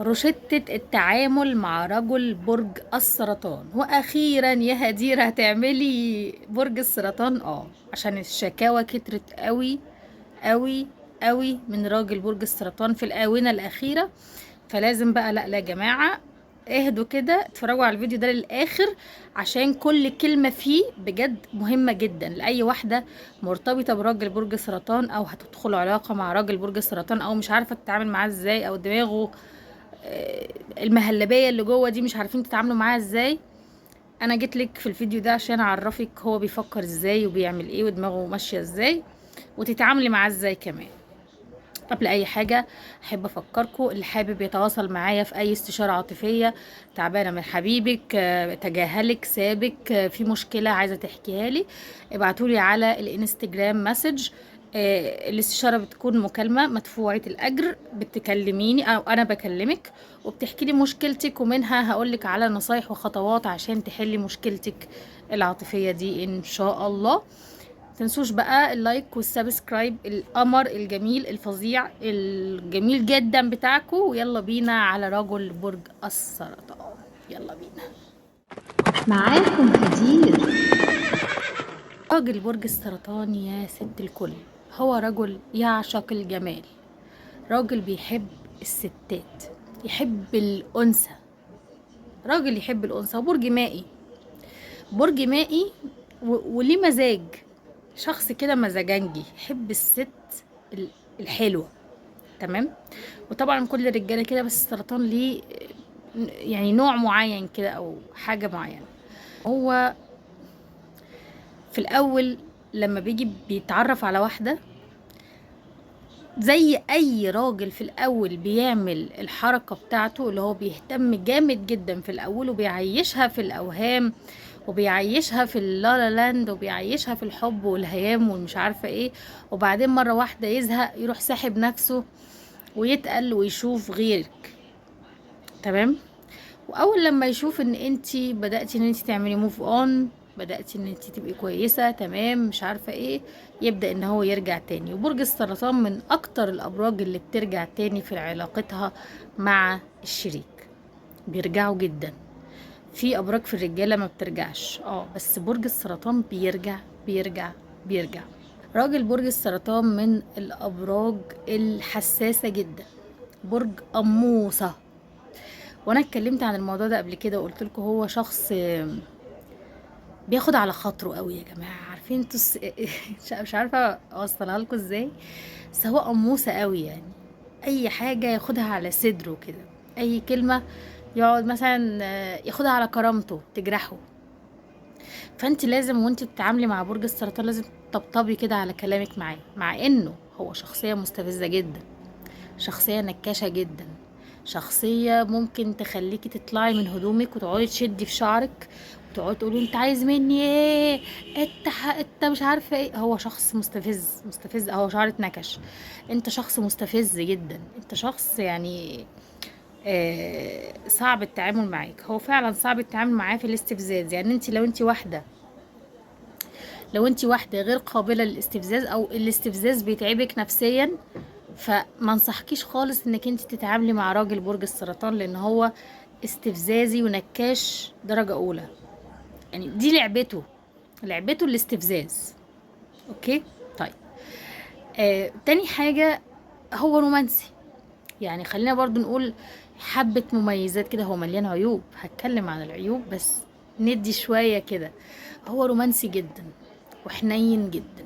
روشتة التعامل مع رجل برج السرطان. واخيرا يا هدير هتعملي برج السرطان؟ عشان الشكاوى كترت قوي قوي قوي من راجل برج السرطان في الآونة الأخيرة، فلازم بقى لا يا جماعة اهدوا كده، اتفرجوا على الفيديو ده للآخر عشان كل كلمة فيه بجد مهمة جدا لأي واحدة مرتبطة براجل برج سرطان أو هتدخل علاقة مع راجل برج سرطان أو مش عارفة تتعامل معاه ازاي، أو دماغه المهلبية اللي جوه دي مش عارفين تتعاملوا معاها ازاي. أنا جيت لك في الفيديو ده عشان أعرفك هو بيفكر ازاي وبيعمل ايه ودماغه ماشية ازاي وتتعاملي معاه ازاي كمان. قبل اي حاجة احب افكركم، اللي حابب يتواصل معايا في اي استشارة عاطفية، تعبانة من حبيبك، تجاهلك، سابك، في مشكلة عايزة تحكيها لي، ابعتولي على الانستجرام message. الاستشارة بتكون مكالمة مدفوعة الاجر، بتكلميني او انا بكلمك وبتحكي لي مشكلتك، ومنها هقولك على نصايح وخطوات عشان تحلي مشكلتك العاطفية دي ان شاء الله. تنسوش بقى ال like وال subscribe، القمر الجميل الفظيع الجميل جدا بتاعكم. ويلا بينا على رجل برج السرطان، يلا بينا. معاكم هدير. راجل برج السرطان يا ست الكل، هو رجل يعشق الجمال، راجل بيحب الستات، يحب الأنثى، راجل يحب الأنثى. برج مائي، برج مائي وليه مزاج، شخص كده مزاجنجي، يحب الست الحلوة، تمام؟ وطبعا كل الرجالة كده، بس السرطان ليه نوع معين كده أو حاجة معينة. هو في الأول لما بيجي بيتعرف على واحدة، زي أي راجل في الأول بيعمل الحركة بتاعته اللي هو بيهتم جامد جدا في الأول، وبيعيشها في الأوهام وبيعيشها في اللالا لاند وبيعيشها في الحب والهيام والمش عارفة ايه، وبعدين مرة واحدة يزهق يروح ساحب نفسه ويتقل ويشوف غيرك، تمام؟ واول لما يشوف ان انتي بدأتي ان انتي تعملي move on، بدأتي ان انتي تبقي كويسة، تمام، مش عارفة ايه، يبدأ ان هو يرجع تاني. وبرج السرطان من اكتر الابراج اللي بترجع تاني في علاقتها مع الشريك، بيرجعوا جدا. في ابراج في الرجالة ما بترجعش، بس برج السرطان بيرجع بيرجع بيرجع. راجل برج السرطان من الابراج الحساسة جدا، برج قموصة، وانا اتكلمت عن الموضوع ده قبل كده وقلت لكم هو شخص بياخد على خاطره قوي يا جماعة، عارفين انتوا مش عارفه اوصلها لكم ازاي، بس هو قموصه قوي، اي حاجة ياخدها على صدره كده، اي كلمة يقعد مثلا ياخدها على كرامته تجرحه. فانت لازم وانت بتتعاملي مع برج السرطان لازم تطبطبي كده على كلامك معاه، مع انه هو شخصية مستفزة جدا، شخصية نكاشه جدا، شخصية ممكن تخليكي تطلعي من هدومك وتقعدي تشدي في شعرك وتقعدي تقولي انت عايز مني ايه، انت مش عارفه ايه. هو شخص مستفز، مستفز، هو شعره نكش. انت شخص مستفز جدا، انت شخص صعب التعامل معاك. هو فعلا صعب التعامل معاه في الاستفزاز. انت لو انت واحدة غير قابله للاستفزاز او الاستفزاز بيتعبك نفسيا، فما انصحكيش خالص انك انت تتعاملي مع راجل برج السرطان، لان هو استفزازي ونكاش درجه اولى، دي لعبته، لعبته الاستفزاز. okay طيب. تاني حاجة هو رومانسي، خلينا برضو نقول حبة مميزات كده، هو مليان عيوب، هتكلم عن العيوب بس ندي شوية كده. هو رومانسي جدا وحنين جدا،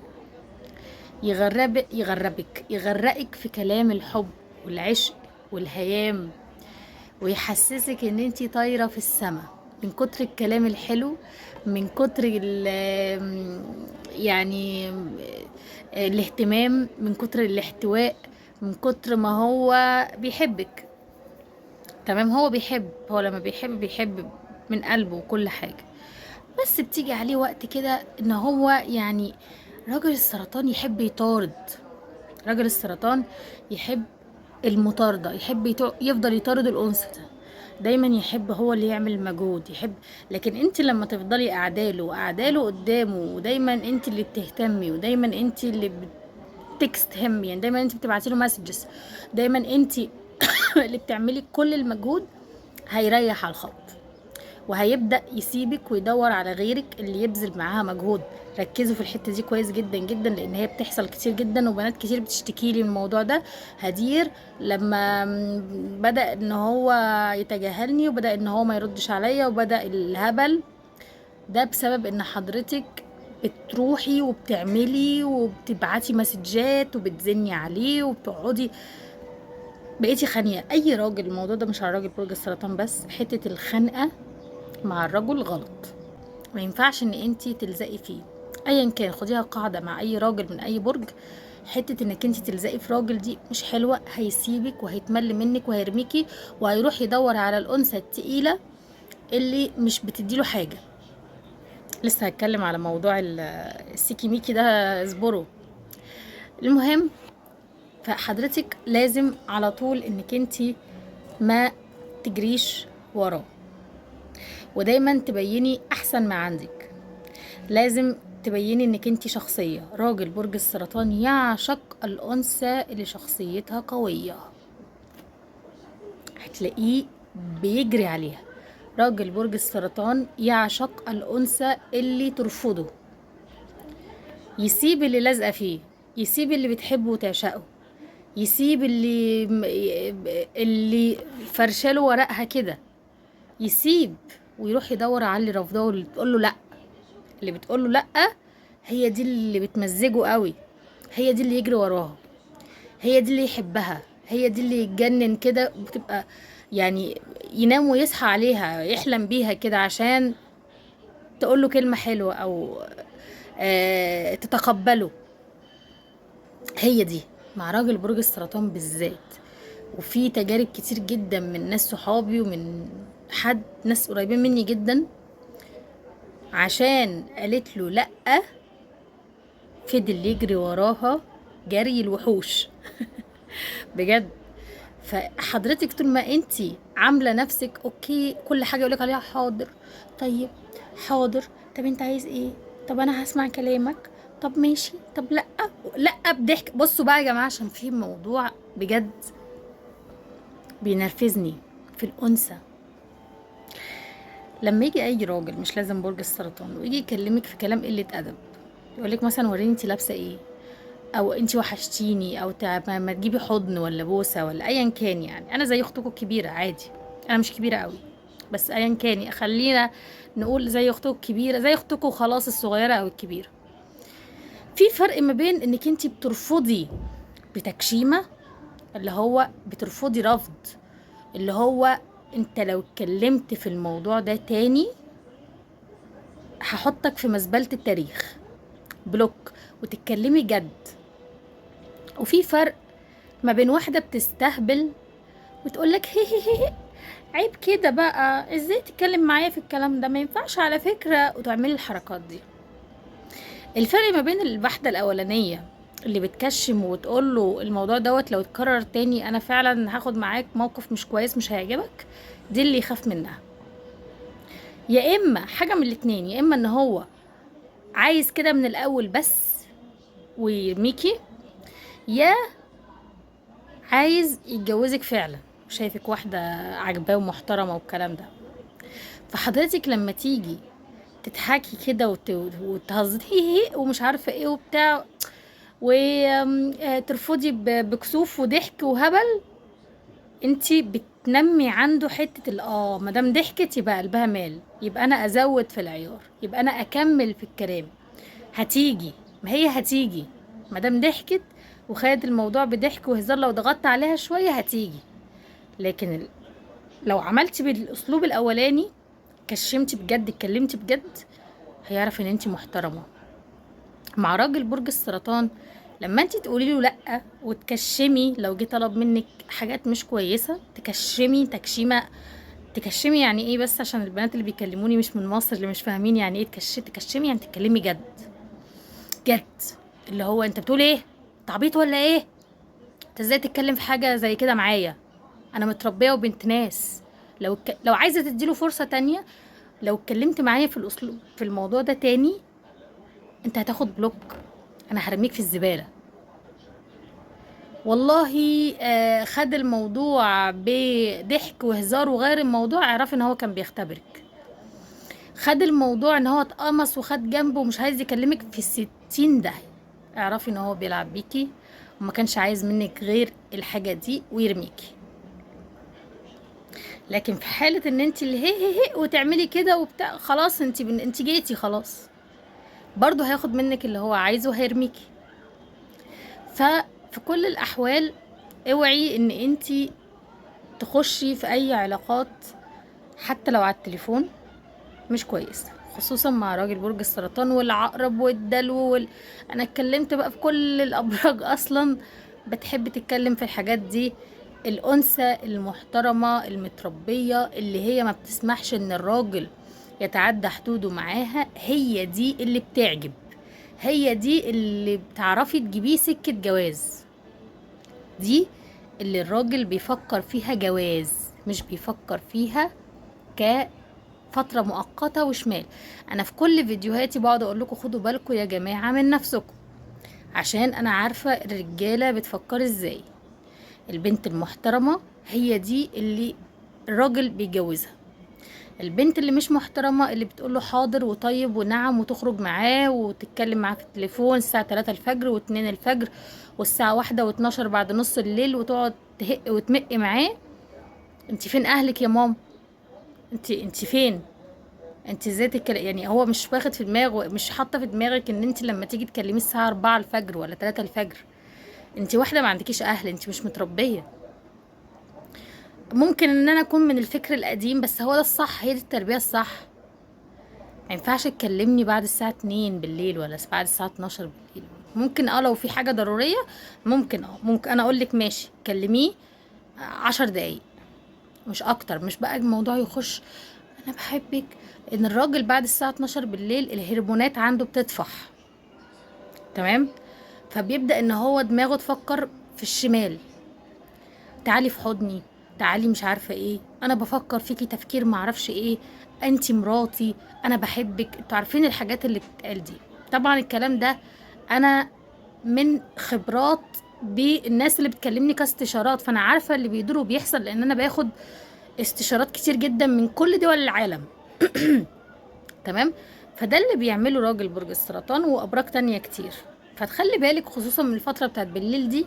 يغرقك في كلام الحب والعشق والهيام، ويحسسك ان انتي طايرة في السما من كتر الكلام الحلو، من كتر الاهتمام، من كتر الاحتواء، من كتر ما هو بيحبك، تمام؟ هو بيحب، هو لما بيحب بيحب من قلبه وكل حاجة، بس بتيجي عليه وقت كده ان هو راجل السرطان يحب يطارد، راجل السرطان يحب المطاردة، يحب يفضل يطارد الأنثى، دايما يحب هو اللي يعمل مجهود، يحب. لكن انت لما تفضلي قاعداله وقاعداله قدامه، ودايما انت اللي بتهتمي، ودايما انت اللي بتكست هم، دايما انت بتبعتي له مسجز، دايما انت اللي بتعملي كل المجهود هيريح على الخط، وهيبدأ يسيبك ويدور على غيرك اللي يبذل معاها مجهود. ركزوا في الحتة دي كويس جدا جدا، لان هي بتحصل كتير جدا، وبنات كتير بتشتكي لي من الموضوع ده. هدير لما بدأ ان هو يتجاهلني، وبدأ ان هو ما يردش عليا، وبدأ الهبل ده، بسبب ان حضرتك بتروحي وبتعملي وبتبعتي مسجات وبتزني عليه وبتقعدي بقيتي خانية اي راجل. الموضوع ده مش على راجل برج السرطان بس، حتة الخنقة مع الرجل غلط، ما ينفعش ان انتي تلزقي فيه ايا كان. خديها قاعدة مع اي راجل من اي برج، حتة انك انتي تلزقي في راجل دي مش حلوة، هيسيبك وهيتمل منك وهيرميكي، وهيروح يدور على الانثى التقيلة اللي مش بتديله حاجة. لسه هتكلم على موضوع السيكي ميكي ده، اصبروا. المهم فحضرتك لازم على طول انك انتي ما تجريش وراه، ودايما تبيني احسن ما عندك. لازم تبيني انك انتي شخصية. راجل برج السرطان يعشق الانثى اللي شخصيتها قوية، هتلاقيه بيجري عليها. راجل برج السرطان يعشق الانثى اللي ترفضه، يسيب اللي لازقة فيه، يسيب اللي بتحبه وتعشقه، يسيب اللي فرشاله ورقها كده، يسيب ويروح يدور على اللي رافضاه واللي بتقول له لا. اللي بتقول له لا هي دي اللي بتمزجه قوي، هي دي اللي يجري وراها، هي دي اللي يحبها، هي دي اللي يتجنن كده، بتبقى يعني ينام ويصحى عليها، يحلم بيها كده عشان تقول له كلمة حلوة او تتقبله. هي دي مع راجل برج السرطان بالذات. وفي تجارب كتير جدا من ناس صحابي ومن حد ناس قريبين مني جدا، عشان قالت له لأ فضل يجري وراها جري الوحوش بجد. فحضرتك طول ما انتي عاملة نفسك okay، كل حاجة يقولك عليها حاضر، طيب حاضر، طب انت عايز ايه، طب انا هسمع كلامك، طب ماشي، طب لأ لأ بضحك. بصوا بقى يا جماعة، عشان في موضوع بجد بينرفزني في الأنثى. لما يجي اي راجل، مش لازم برج السرطان، ويجي يكلمك في كلام قلة ادب، يقولك مثلا وريني انت لابسه ايه، او انت وحشتيني، او ما تجيبي حضن ولا بوسه ولا ايا كان. يعني انا زي اختكم الكبيرة عادي، انا مش كبيرة قوي بس ايا كان، خلينا نقول زي اختكم الكبيرة، زي اختكم خلاص الصغيرة او الكبيرة. في فرق ما بين انك انت بترفضي بتكشيمه، اللي هو بترفضي رفض، اللي هو انت لو اتكلمت في الموضوع ده تاني هحطك في مزبلة التاريخ، block، وتتكلمي جد. وفي فرق ما بين واحدة بتستهبل وتقولك هي هي هي عيب كده بقى، ازاي تتكلم معايا في الكلام ده، ما ينفعش على فكرة، وتعملي الحركات دي. الفرق ما بين الواحدة الأولانية اللي بتكشم وتقول له الموضوع دوت لو اتكرر تاني انا فعلا هاخد معاك موقف مش كويس مش هيعجبك، دي اللي يخاف منها. يا اما حاجة من الاتنين، يا اما ان هو عايز كده من الاول بس ويرميكي، يا عايز يتجوزك فعلا شايفك واحدة عجباه ومحترمة والكلام ده. فحضرتك لما تيجي تضحكي كده وتهزري ومش عارفة ايه وبتاع، وترفضي بكسوف وضحك وهبل، انتي بتنمي عنده حتة مادام ضحكت يبقى قلبها مال، يبقى انا ازود في العيار، يبقى انا اكمل في الكلام. هتيجي، ما هي هتيجي مادام ضحكت وخدت الموضوع بضحك وهزار، لو ضغطت عليها شوية هتيجي. لكن لو عملتي بالاسلوب الاولاني، كشمتي بجد، اتكلمتي بجد، هيعرف ان انتي محترمة. مع راجل برج السرطان لما انتي تقولي له لا وتكشمي، لو جه طلب منك حاجات مش كويسة تكشمي تكشيمه. تكشمي يعني ايه؟ بس عشان البنات اللي بيكلموني مش من مصر اللي مش فاهمين يعني ايه تكشمي، يعني تتكلمي جد جد، اللي هو انت بتقول ايه، انت عبيط ولا ايه، انت ازاي تتكلم في حاجة زي كده معايا، انا متربيه وبنت ناس. لو عايزه تديله فرصة تانية، لو اتكلمت معايا في الاسلوب في الموضوع ده تاني انت هتاخد بلوك، انا هرميك في الزبالة. والله خد الموضوع بضحك وهزار وغير الموضوع، اعرفي ان هو كان بيختبرك. خد الموضوع ان هو اتقمص وخد جنبه ومش عايز يكلمك في 60 داهية، اعرفي ان هو بيلعب بيكي وما كانش عايز منك غير الحاجة دي ويرميكي. لكن في حالة ان انت اللي هي هي هي وتعملي كده وبتاع، خلاص انت جيتي خلاص، برضو هياخد منك اللي هو عايزه وهيرميكي. ففي كل الاحوال اوعي ان انت تخشي في اي علاقات حتى لو على التليفون مش كويس، خصوصا مع راجل برج السرطان والعقرب والدلو انا اتكلمت بقى في كل الابراج اصلا بتحب تتكلم في الحاجات دي. الانثى المحترمة المتربيه اللي هي ما بتسمحش ان الراجل يتعدى حدوده معاها، هي دي اللي بتعجب، هي دي اللي بتعرفي تجيبيه سكة جواز، دي اللي الراجل بيفكر فيها جواز، مش بيفكر فيها كفترة مؤقتة وشمال. انا في كل فيديوهاتي بقعد اقول لكم خدوا بالكم يا جماعة من نفسكم، عشان انا عارفة الرجالة بتفكر ازاي. البنت المحترمة هي دي اللي الراجل بيجوزها، البنت اللي مش محترمة اللي بتقوله حاضر وطيب ونعم وتخرج معاه وتتكلم معاه في التليفون الساعة 3 الفجر و2 الفجر والساعة 1:12 بعد نص الليل وتقعد تهق وتمق معاه. انت فين اهلك يا ماما؟ انت فين؟ انت ازاي تتكلم؟ يعني هو مش واخد في دماغه، مش حاطه في دماغك ان انت لما تيجي تكلميه الساعة 4 الفجر ولا 3 الفجر انت واحدة ما عندكيش اهل، انت مش متربيه. ممكن ان انا اكون من الفكر القديم، بس هو ده الصح، هي دي التربية الصح. ما ينفعش تكلمني بعد الساعة 2 بالليل ولا بعد الساعة 12 بالليل. ممكن لو في حاجة ضرورية ممكن ممكن انا اقول لك ماشي كلميه 10 دقايق مش اكتر، مش بقى الموضوع يخش انا بحبك. ان الراجل بعد الساعة 12 بالليل الهرمونات عنده بتطفح، تمام؟ فبيبدا ان هو دماغه تفكر في الشمال، تعالي في حضني، تعالي مش عارفه ايه، انا بفكر فيكي تفكير معرفش ايه، انتي مراتي، انا بحبك. انتوا عارفين الحاجات اللي بتتقال دي. طبعا الكلام ده انا من خبرات بالناس اللي بتكلمني كاستشارات، فانا عارفه اللي بيدور وبيحصل، لان انا باخد استشارات كتير جدا من كل دول العالم. تمام؟ فده اللي بيعمله راجل برج السرطان وابراج تانية كتير. فتخلي بالك خصوصا من الفترة بتاعت بالليل دي،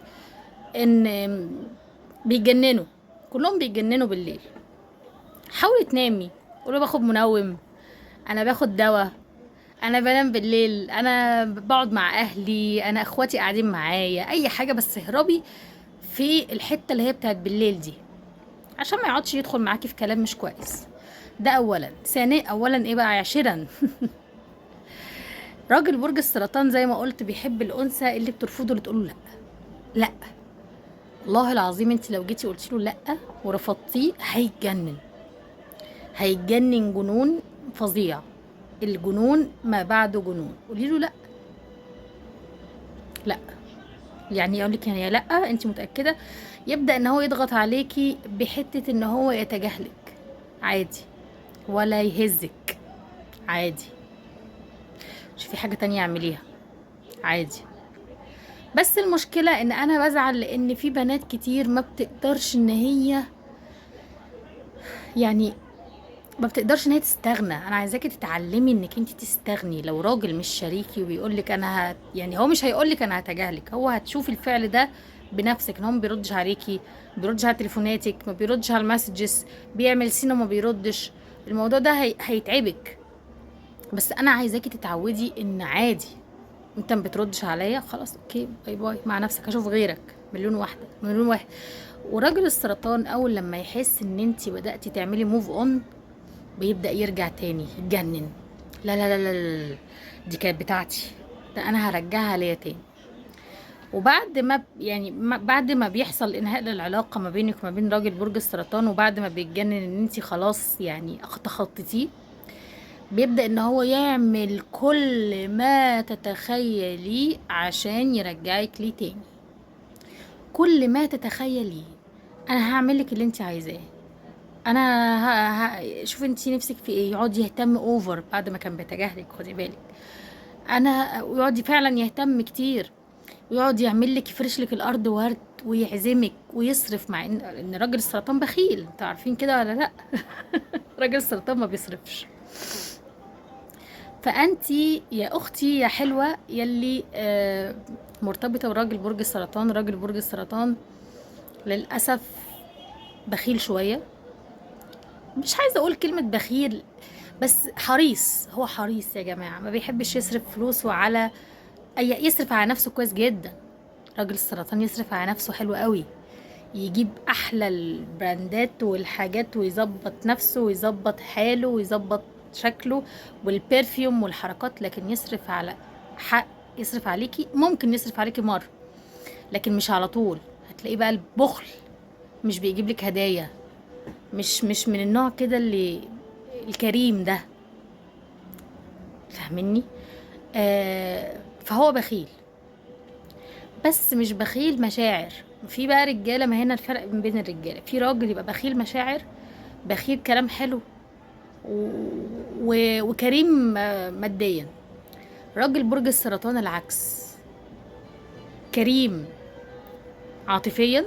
ان بيجننوا كلهم، بيجننوا بالليل. حاولي تنامي، قولوا باخد منوم، انا باخد دواء، انا بنام بالليل، انا بقعد مع اهلي، انا اخواتي قاعدين معايا، اي حاجة، بس اهربي في الحتة اللي هي بتاعت بالليل دي عشان ما يقعدش يدخل معاكي في كلام مش كويس. ده اولا. ثانيا، اولا ايه بقى؟ عاشرا، راجل برج السرطان زي ما قلت بيحب الانثى اللي بترفضه، اللي تقوله لا لا. والله العظيم انت لو جيتي قلتي له لا ورفضتيه هيتجنن، هيتجنن جنون فظيع، الجنون ما بعده جنون. قولي له لا لا، يعني يقول لك يعني لا انت متاكدة؟ يبدا ان هو يضغط عليكي بحته ان هو يتجاهلك عادي ولا يهزك عادي، مش في حاجة تانية اعمليها عادي. بس المشكلة ان انا بزعل لان في بنات كتير ما بتقدرش ان هي يعني ما بتقدرش ان هي تستغنى. انا عايزاكي تتعلمي انك انت تستغني. لو راجل مش شريكي وبيقولك انا يعني هو مش هيقولك انا هتجاهلك، هو هتشوفي الفعل ده بنفسك، ان هو ما بيردش عليكي، ما بيردش على تليفوناتك، ما بيردش على ال messages، بيعمل seen وما بيردش. الموضوع ده هيتعبك. بس انا عايزاكي تتعودي ان عادي انت ما بتردش عليا، خلاص okay bye bye مع نفسك، هشوف غيرك، مليون واحدة مليون واحد. وراجل السرطان اول لما يحس ان انت بداتي تعملي move on بيبدا يرجع تاني يتجنن، لا لا لا لا لا، لا، دي كانت بتاعتي، ده انا هرجعها ليا تاني. وبعد ما يعني بعد ما بيحصل انهاء للعلاقة ما بينك وما بين راجل برج السرطان، وبعد ما بيتجنن ان انت خلاص يعني تخطيتيه، بيبدا ان هو يعمل كل ما تتخيليه عشان يرجعك ليه تاني. كل ما تتخيليه، انا هعملك اللي انت عايزاه، انا شوف انت نفسك في ايه. يقعد يهتم over بعد ما كان بيتجاهلك، خدي بالك، انا ويقعد فعلا يهتم كتير. ويقعد يعمل لك، يفرش لك الارض ورد، ويعزمك ويصرف، مع ان راجل السرطان بخيل، انتوا عارفين كده ولا لا؟ راجل السرطان ما بيصرفش. فانتي يا اختي يا حلوة يلي مرتبطة براجل برج السرطان، راجل برج السرطان للاسف بخيل شوية، مش عايزه اقول كلمة بخيل، بس حريص. هو حريص يا جماعة، ما بيحبش يصرف فلوسه على اي، يصرف على نفسه كويس جدا. راجل السرطان يصرف على نفسه حلو قوي، يجيب احلى البراندات والحاجات، ويظبط نفسه ويظبط حاله ويظبط شكله وال perfume والحركات، لكن يصرف على حق، يصرف عليكي، ممكن يصرف عليكي مرة لكن مش على طول. هتلاقيه بقى البخل، مش بيجيب لك هدايا، مش من النوع كده اللي الكريم ده، فاهمني؟ فهو بخيل، بس مش بخيل مشاعر. في بقى رجاله، ما هنا الفرق بين الرجالة، في راجل يبقى بخيل مشاعر، بخيل كلام حلو وكريم ماديا. راجل برج السرطان العكس، كريم عاطفيا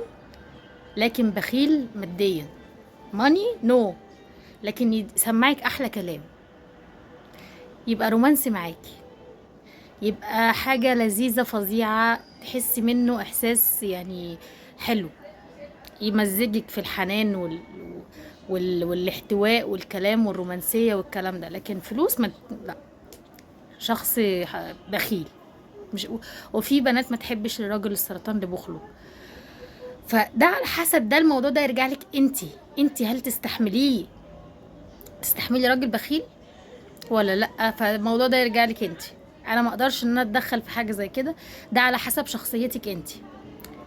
لكن بخيل ماديا، money no، لكن يسمعك احلى كلام، يبقى رومانسي معاكي، يبقى حاجة لذيذة فظيعة، تحسي منه إحساس يعني حلو، يمزجك في الحنان والاحتواء والكلام والرومانسية والكلام ده. لكن فلوس ما لا، شخص بخيل. مش وفي بنات ما تحبش الراجل السرطان لبخله. فده على حسب، ده الموضوع ده يرجع لك انتي، انتي هل تستحمليه، تستحملي راجل بخيل ولا لا؟ فالموضوع ده يرجع لك انتي، انا ما اقدرش ان انا اتدخل في حاجة زي كده، ده على حسب شخصيتك انتي.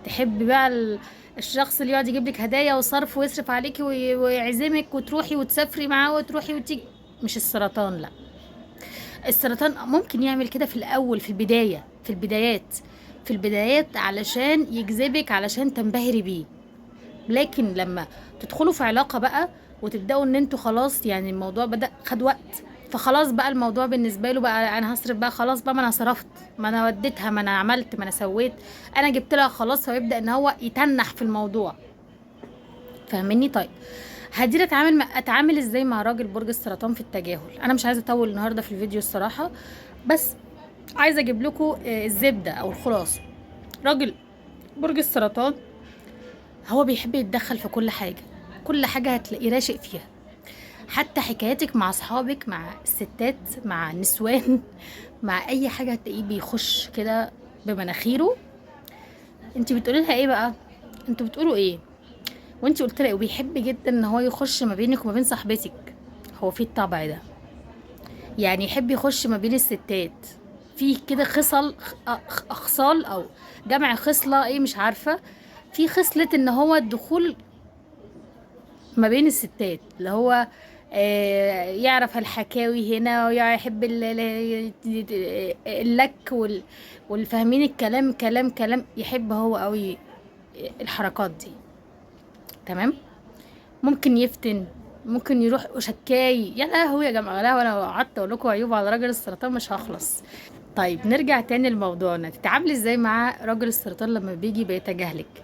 تحبي بقى الشخص اللي يقعد يجيب لك هدايا وصرف ويصرف عليكي ويعزمك وتروحي وتسافري معاه وتروحي وتيجي، مش السرطان. لا، السرطان ممكن يعمل كده في الاول، في البداية، في البدايات، في البدايات علشان يجذبك، علشان تنبهري بيه. لكن لما تدخلوا في علاقة بقى وتبداوا ان انتوا خلاص، يعني الموضوع بدا خد وقت، فخلاص بقى الموضوع بالنسبة له بقى انا هصرف بقى، خلاص بقى ما انا صرفت، ما انا وديتها، ما انا عملت، ما انا سويت، انا جبت لها خلاص. فيبدا ان هو يتنح في الموضوع، فاهميني؟ طيب هدير اتعامل ازاي مع راجل برج السرطان في التجاهل؟ انا مش عايزه اطول النهارده في الفيديو الصراحة، بس عايزه اجيب لكم الزبدة او الخلاصة. راجل برج السرطان هو بيحب يتدخل في كل حاجة، كل حاجة هتلاقيه راشق فيها، حتى حكاياتك مع اصحابك، مع الستات، مع النسوان، مع اي حاجة هتلاقيه بيخش كده بمناخيره. انت بتقولي لها ايه بقى؟ انتوا بتقولوا ايه؟ وانت قلت لها، وبيحب جدا ان هو يخش ما بينك وما بين صاحبتك، هو في الطبع ده، يعني يحب يخش ما بين الستات، في كده خصل، اخصال او جمع خصلة ايه مش عارفه، في خصلة ان هو الدخول ما بين الستات، اللي هو يعرف الحكاوي هنا، ويحب اللك والفاهمين الكلام، كلام كلام، يحب هو قوي الحركات دي. تمام؟ ممكن يفتن، ممكن يروح شكاي. يا لهوي يا جماعة، لا انا قعدت اقول لكم عيوب على راجل السرطان مش هخلص. طيب نرجع تاني لموضوعنا، تتعاملي ازاي مع راجل السرطان لما بيجي بيتجاهلك؟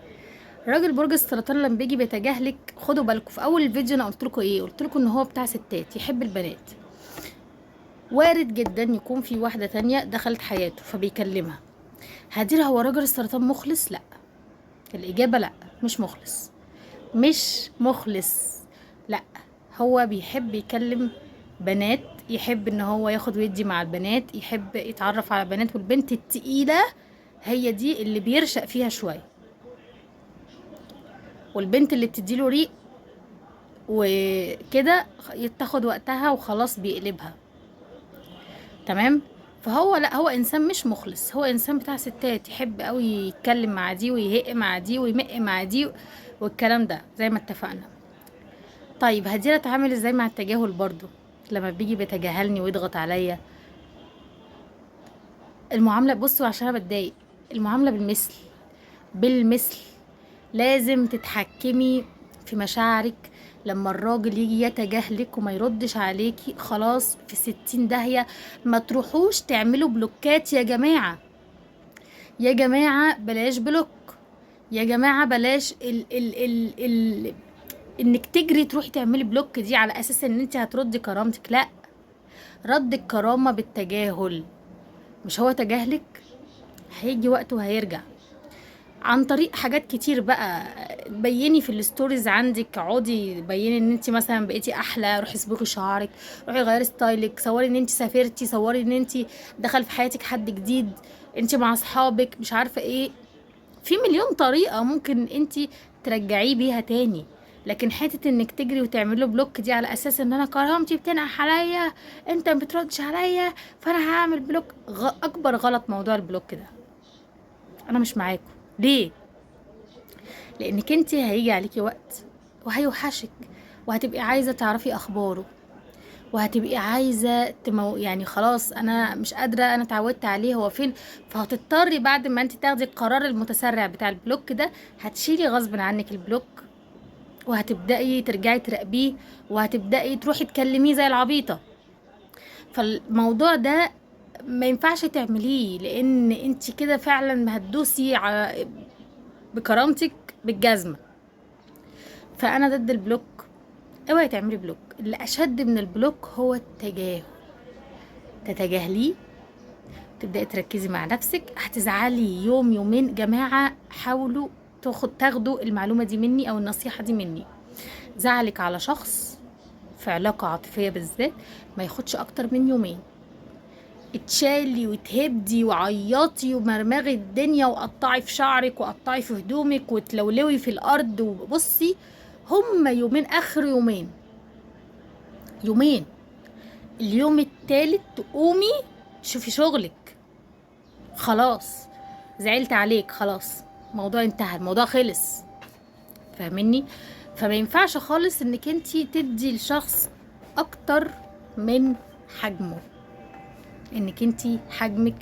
راجل برج السرطان لما بيجي بيتجاهلك، خدوا بالكم في اول الفيديو انا قلت لكم ايه؟ قلت لكم ان هو بتاع ستات، يحب البنات. وارد جدا يكون في واحدة تانية دخلت حياته فبيكلمها. هدير هو راجل السرطان مخلص؟ لا، الاجابة لا، مش مخلص، مش مخلص. لا، هو بيحب يكلم بنات، يحب ان هو ياخد ويدي مع البنات، يحب يتعرف على بنات، والبنت التقيله هي دي اللي بيرشق فيها شوية، والبنت اللي بتديله ريق وكده تاخد وقتها وخلاص بيقلبها. تمام؟ فهو لا، هو انسان مش مخلص، هو انسان بتاع ستات، يحب قوي يتكلم مع دي ويهق مع دي ويمق مع دي والكلام ده زي ما اتفقنا. طيب هدير اتعامل ازاي مع التجاهل برضو لما بيجي بيتجاهلني ويضغط عليا؟ المعاملة، بصوا عشان انا بتضايق، المعاملة بالمثل، بالمثل. لازم تتحكمي في مشاعرك. لما الراجل يجي يتجاهلك وما يردش عليكي، خلاص في 60 داهية. ما تروحوش تعملوا بلوكات يا جماعة. يا جماعة بلاش block، يا جماعة بلاش ال ال ال ال انك تجري تروحي تعملي block دي على اساس ان انت هتردي كرامتك. لا، رد الكرامة بالتجاهل. مش هو تجاهلك، هيجي وقت وهيرجع عن طريق حاجات كتير بقى. بيني في ال stories عندك، اقعدي بيني ان انت مثلا بقيتي احلى، روحي اصبغي شعرك، روحي غيري style ك، صوري ان انت سافرتي، صوري ان انت دخل في حياتك حد جديد، انت مع اصحابك، مش عارفه ايه. في مليون طريقه ممكن انت ترجعيه بيها تاني. لكن حتة انك تجري وتعمله block دي على اساس ان انا كرامتي بتنقح عليا، انت ما بتردش عليا فانا هعمل block، اكبر غلط موضوع ال block ده. انا مش معاكم. ليه؟ لانك انت هيجي عليكي وقت وهيوحشك، وهتبقي عايزه تعرفي اخباره، وهتبقي عايزه يعني خلاص انا مش قادرة، انا اتعودت عليه، هو فين؟ فهتضطري بعد ما انت تاخدي القرار المتسرع بتاع ال block ده، هتشيلي غصب عنك ال block، وهتبداي ترجعي تراقبيه، وهتبداي تروحي تكلميه زي العبيطه. فالموضوع ده ما ينفعش تعمليه، لان انت كده فعلا هتدوسي على بكرامتك بالجزمه. فانا ضد ال block، اوعي تعملي block. اللي اشد من ال block هو التجاهل. تتجاهليه، تبداي تركزي مع نفسك. هتزعلي يوم يومين. جماعة حاولوا تاخدوا المعلومة دي مني او النصيحة دي مني. زعلك على شخص في علاقة عاطفية بالذات ما ياخدش اكتر من يومين. اتشالي وتهبدي وعيطي ومرمغي الدنيا وقطعي في شعرك وقطعي في هدومك وتلولوي في الارض، وبصي هما يومين، اخر يومين، يومين، اليوم التالت تقومي تشوفي شغلك. خلاص زعلت عليك، خلاص الموضوع انتهى، الموضوع خلص. فاهميني؟ فما ينفعش خالص انك انتي تدي لشخص اكتر من حجمه، انك انتي حجمك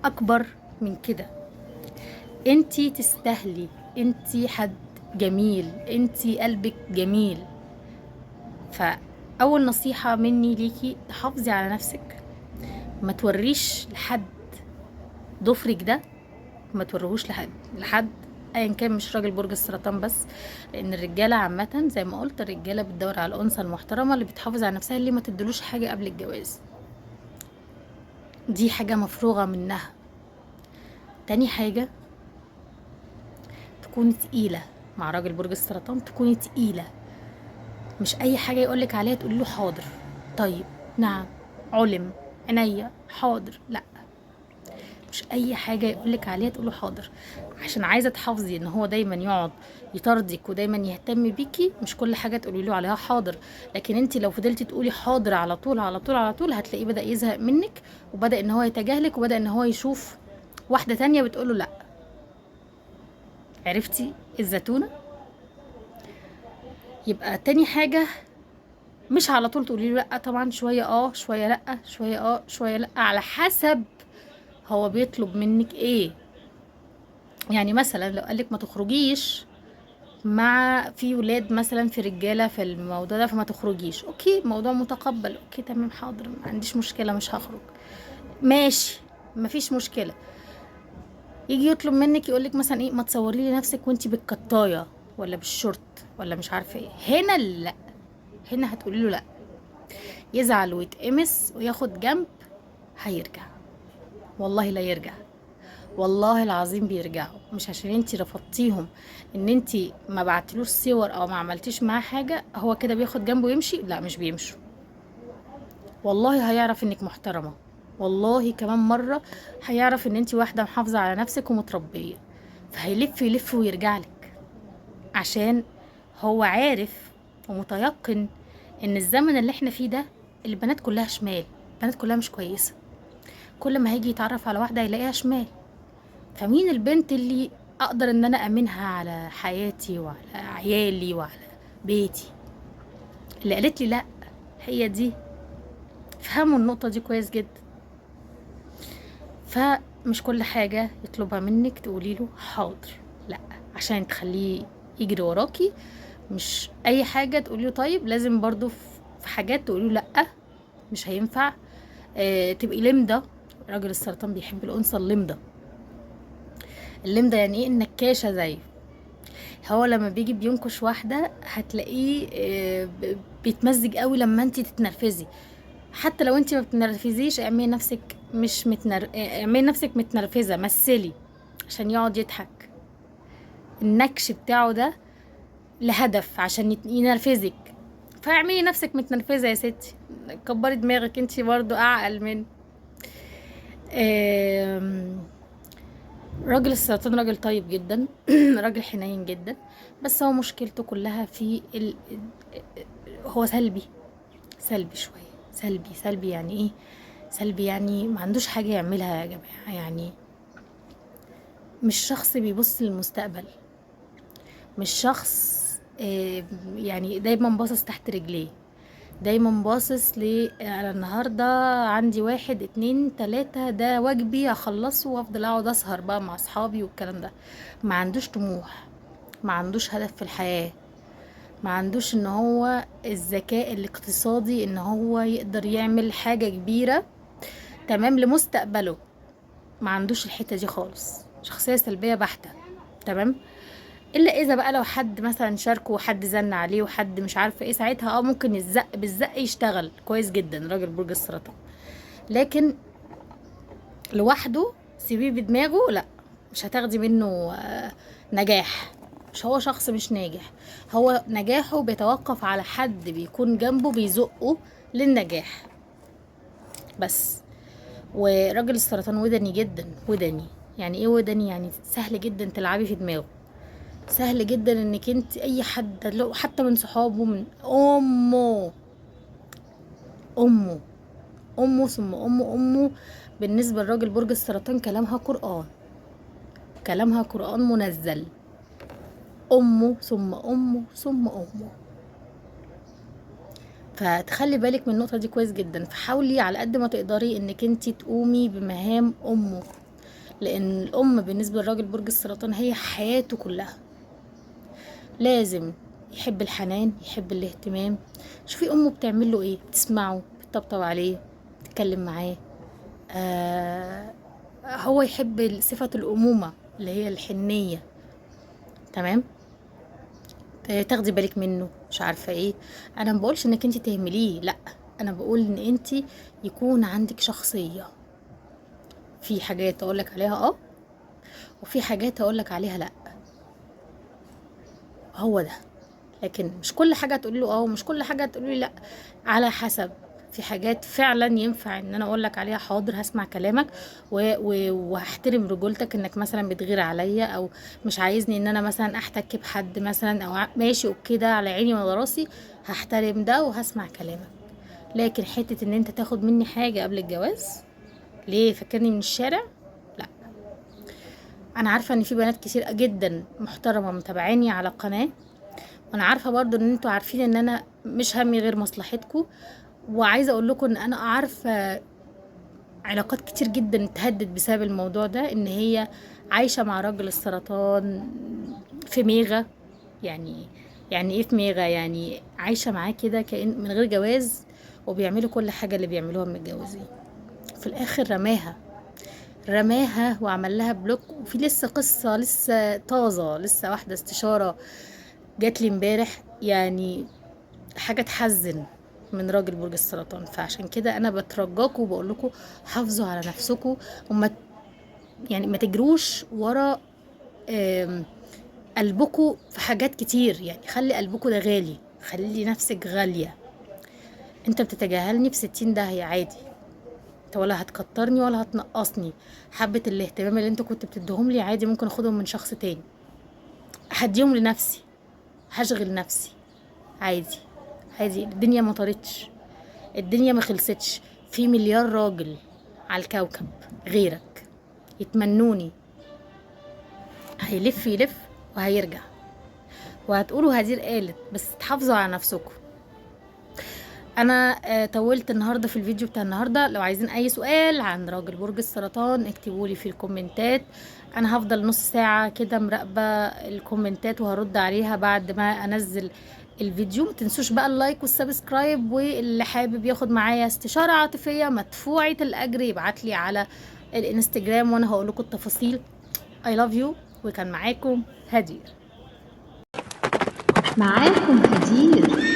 اكبر من كده. انتي تستاهلي، انتي حد جميل، انتي قلبك جميل. فاول نصيحة مني ليكي، تحافظي على نفسك، ما توريش لحد ضفرك ده، ما توريهوش لحد ايا كان، مش راجل برج السرطان بس، لان الرجالة عامة زي ما قلت، الرجالة بتدور على الانثى المحترمة اللي بتحافظ على نفسها، اللي ما تدلوش حاجة قبل الجواز، دي حاجة مفروغه منها. تاني حاجة، تكوني تقيلة مع راجل برج السرطان، تكوني تقيلة، مش اي حاجة يقولك عليها تقولي له حاضر، طيب، نعم، علم، عينيا، حاضر. لا، مش اي حاجة يقولك عليها تقوله حاضر، عشان عايزه تحافظي ان هو دايما يقعد يطردك ودايما يهتم بيكي. مش كل حاجة تقولي له عليها حاضر، لكن انت لو فضلتي تقولي حاضر على طول على طول على طول، هتلاقيه بدا يزهق منك، وبدا ان هو يتجاهلك، وبدا ان هو يشوف واحدة تانية بتقوله لا. عرفتي الزتونه؟ يبقى تاني حاجة، مش على طول تقولي له لا، طبعا شوية اه شوية لا، شوية اه شوية لا، على حسب هو بيطلب منك ايه. يعني مثلا لو قالك ما تخرجيش مع في ولاد مثلا، في رجاله في الموضوع ده، فما تخرجيش، okay موضوع متقبل، okay تمام حاضر، ما عنديش مشكلة، مش هخرج، ماشي، مفيش مشكلة. يجي يطلب منك يقولك مثلا ايه، ما تصوري لي نفسك وانتي بالكطايه ولا بالشورت ولا مش عارفه ايه، هنا لا، هنا هتقولي له لا، يزعل ويتقمص وياخد جنب، هيرجع والله لا يرجع، والله العظيم بيرجعوا. مش عشان انتي رفضتيهم ان انتي ما بعتلوش صور او ما عملتيش معاه حاجة هو كده بياخد جنبه ويمشي، لا مش بيمشوا والله. هيعرف انك محترمه، والله كمان مرة هيعرف ان انتي واحدة محافظة على نفسك ومتربيه، فهيلف يلف ويرجع لك، عشان هو عارف ومتيقن ان الزمن اللي احنا فيه ده البنات كلها شمال، البنات كلها مش كويسة، كل ما هيجي يتعرف على واحدة هيلاقيها شمال. فمين البنت اللي اقدر ان انا امنها على حياتي وعلى عيالي وعلى بيتي؟ اللي قالت لي لا هي دي. فهموا النقطة دي كويس جدا. فمش كل حاجة يطلبها منك تقولي له حاضر، لا، عشان تخليه يجري وراكي. مش اي حاجة تقولي له طيب، لازم برضو في حاجات تقولي له لا مش هينفع. تبقي لمدة. راجل السرطان بيحب الأنثى اللمدة، اللمضه يعني ايه؟ النكاشه زيه. هو لما بيجي بينكش واحدة هتلاقيه بيتمزج قوي لما انت تتنرفزي. حتى لو انت ما بتنرفزيش اعملي نفسك مش متنر... اعملي نفسك متنرفزه، مثلي عشان يقعد يضحك. النكش بتاعه ده لهدف عشان ينرفزك، فاعملي نفسك متنرفزه يا ستي، كبري دماغك انت برضو اعقل من راجل السرطان. راجل طيب جدا راجل حنين جدا، بس هو مشكلته كلها في هو سلبي، سلبي شوية، سلبي. سلبي يعني ايه؟ سلبي يعني ما عندوش حاجة يعملها يا جماعة، يعني مش شخص بيبص للمستقبل، مش شخص يعني دايما باصص تحت رجليه، دايما باصص ل انا النهارده عندي 1 2 3 ده واجبي هخلصه وافضل اقعد اسهر بقى مع اصحابي والكلام ده. ما عندوش طموح، ما عندوش هدف في الحياة، ما عندوش ان هو الذكاء الاقتصادي ان هو يقدر يعمل حاجة كبيرة تمام لمستقبله، ما عندوش الحتة دي خالص. شخصية سلبية بحتة تمام، الا اذا بقى لو حد مثلا شاركه وحد زن عليه وحد مش عارفه ايه، ساعتها ممكن الزق بالزق يشتغل كويس جدا راجل برج السرطان. لكن لوحده سيبيه بدماغه لا، مش هتاخدي منه نجاح. مش هو شخص مش ناجح، هو نجاحه بيتوقف على حد بيكون جنبه بيزقه للنجاح بس. وراجل السرطان ودني جدا، ودني يعني ايه ودني؟ يعني سهل جدا تلعبي في دماغه، سهل جدا انك انت اي حد لو حتى من صحابه، من امه، امه، امه ثم امه، امه بالنسبة لراجل برج السرطان كلامها قران، كلامها قران منزل. امه ثم امه ثم امه. فتخلي بالك من النقطة دي كويس جدا. فحاولي على قد ما تقدري انك انت تقومي بمهام امه، لان الام بالنسبة لراجل برج السرطان هي حياته كلها. لازم يحب الحنان، يحب الاهتمام. شوفي امه بتعمل له ايه، بتسمعه، بتطبطب عليه، بتتكلم معاه. هو يحب صفة الأمومة اللي هي الحنية تمام، تاخدي بالك منه مش عارفة ايه. انا ما بقولش انك انت تهمليه، لا، انا بقول ان انت يكون عندك شخصية. في حاجات اقولك عليها وفي حاجات اقولك عليها لا، هو ده. لكن مش كل حاجة تقول له ومش كل حاجة تقول له لا، على حسب. في حاجات فعلا ينفع ان انا اقول لك عليها حاضر، هسمع كلامك وهحترم رجولتك، انك مثلا بتغير عليا او مش عايزني ان انا مثلا احتك بحد مثلا، او ماشي okay ده على عيني وعلى راسي، هحترم ده وهسمع كلامك. لكن حتة ان انت تاخد مني حاجة قبل الجواز، ليه؟ فاكرني من الشارع؟ لا. انا عارفة ان في بنات كتير جدا محترمة متابعاني على القناة، وانا عارفة برضو ان انتوا عارفين ان انا مش همي غير مصلحتكم، وعايزة اقول لكم ان انا عارفة علاقات كتير جدا اتهدت بسبب الموضوع ده، ان هي عايشة مع راجل السرطان في ميغة. يعني ايه في ميغة؟ يعني عايشة معاه كده كأن من غير جواز، وبيعملوا كل حاجة اللي بيعملوها متجوزين. في الاخر رماها وعمل لها block. وفي لسه قصة لسه طازة، لسه واحدة استشارة جات لي امبارح، يعني حاجة تحزن من راجل برج السرطان. فعشان كده انا بترجاكم وبقول لكم حافظوا على نفسكم، وما ما تجروش ورا قلبكم في حاجات كتير. خلي قلبكم ده غالي، خلي نفسك غالية. انت بتتجاهلني ب60 داهية عادي، انت ولا هتكترني ولا هتنقصني. حبة الاهتمام اللي انت كنت بتديهم لي عادي ممكن اخدهم من شخص تاني، هديهم لنفسي، هشغل نفسي عادي عادي. الدنيا ما طارتش، الدنيا ما خلصتش، في مليار راجل على الكوكب غيرك يتمنوني. هيلف يلف وهيرجع، وهتقولوا هدير قالت، بس تحافظوا على نفسكم. انا طولت النهارده في الفيديو بتاع النهارده. لو عايزين اي سؤال عن راجل برج السرطان اكتبولي في الكومنتات، انا هفضل نص ساعة كده مراقبة الكومنتات وهرد عليها بعد ما انزل الفيديو. ما تنسوش بقى ال like وال subscribe، واللي حابب ياخد معايا استشاره عاطفية مدفوعة الاجر يبعت لي على الانستجرام وانا هقول لكم التفاصيل. I love you، وكان معاكم هدير. معاكم هدير.